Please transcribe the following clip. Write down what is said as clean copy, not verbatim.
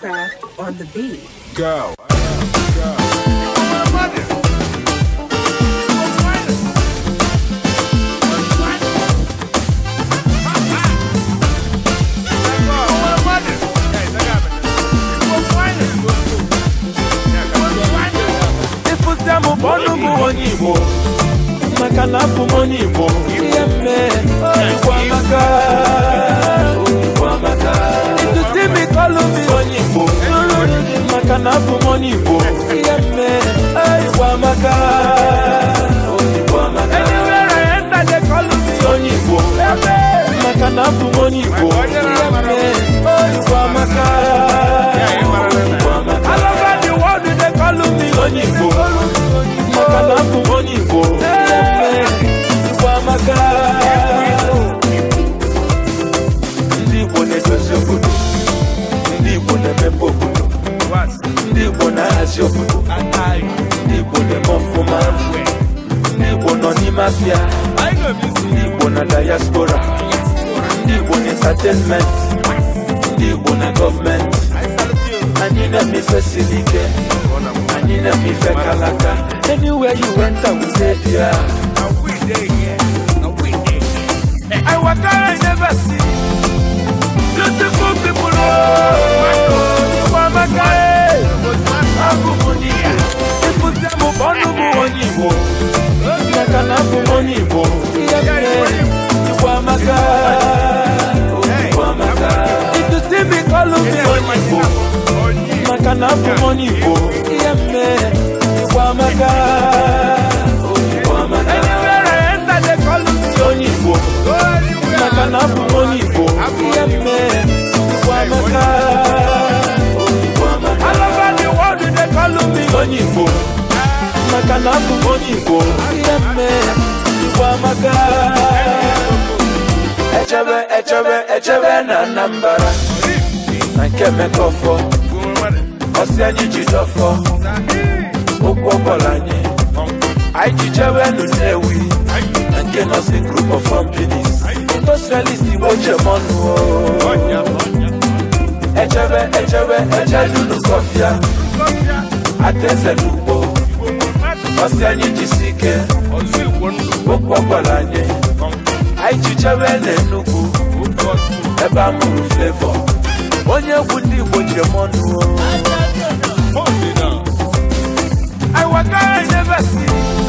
Craft on the beat. Go. Onye maka na abụ m onye Igbo ihe mme Igbo amaka Igbo amaka itusi m kọlụ m onye Igbo maka na abụ m onye Igbo ihe mme Igbo amaka Igbo amaka anywhere I enter they call me onye Igbo maka na abụ m onye Igbo ihe mme Igbo amaka Igbo amaka all over the world they call me onye Igbo maka na abụ m onye Igbo Igbo amaka ndị Igbo na-edozi obodo ndị Igbo na-emepe obodo ndị Igbo na-ahazi obodo ndị Igbo na-eme ọfụma ndị Igbo nọ n'ime afịa ndị Igbo na diaspora ndị Igbo na entertainment ndị Igbo na gọọmenti anyị na-eme ife siri ike anyị na-eme ife kalaka. Anywhere you enter, we dey there. I waka I never see beautiful people. Oh, Igbo amaka, abụ m onye Igbo. Ịfụta m ọnụ bụ onye Igbo maka na abụ m onye Igbo ihe mere Igbo amaka Igbo amaka. If you see me, call me onye Igbo maka na abụ m onye Igbo ihe mere Igbo amaka Igbo amaka. Anywhere I enter they call me onye Igbo maka na abụ m onye Igbo ihe mere Igbo amaka Igbo amaka. All over the world they call me onye Igbo maka na abụ m onye Igbo ihe mere Igbo amaka. Echebe echebe echebe na Anambra na nke Emeka ọfọ ọsị anyị ji dọfọ okwu ọbọla anyị anyị ji jewe nụ Nnewi na nke Nursing Group of Companies industrialist Igbo jemọnụ echebe echebe echedunu kọfịa ateze n'ugbo ọsị anyị jisi ike okwu ọbọla anyị anyị ji jewe n'Enugu ebe a mụrụ Flavour onye egwu ndị Igbo jemọnụ. I waka I never see